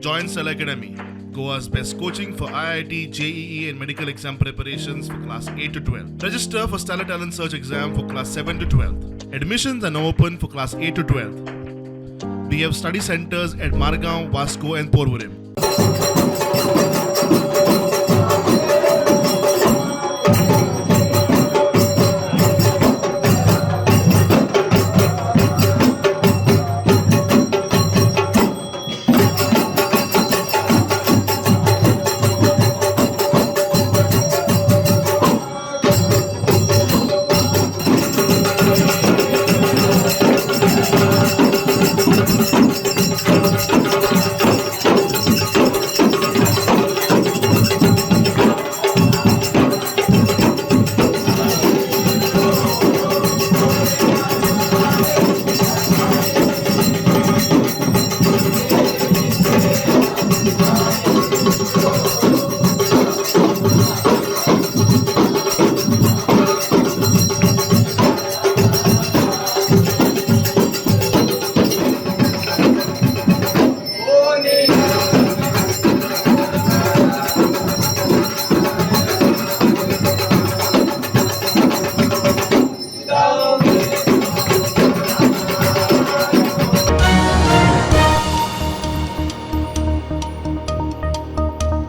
Join Stellar Academy, Goa's best coaching for IIT, JEE and medical exam preparations for class 8 to 12. Register for Stellar Talent Search exam for class 7 to 12. Admissions are now open for class 8 to 12. We have study centers at Margao, Vasco and Porvorim.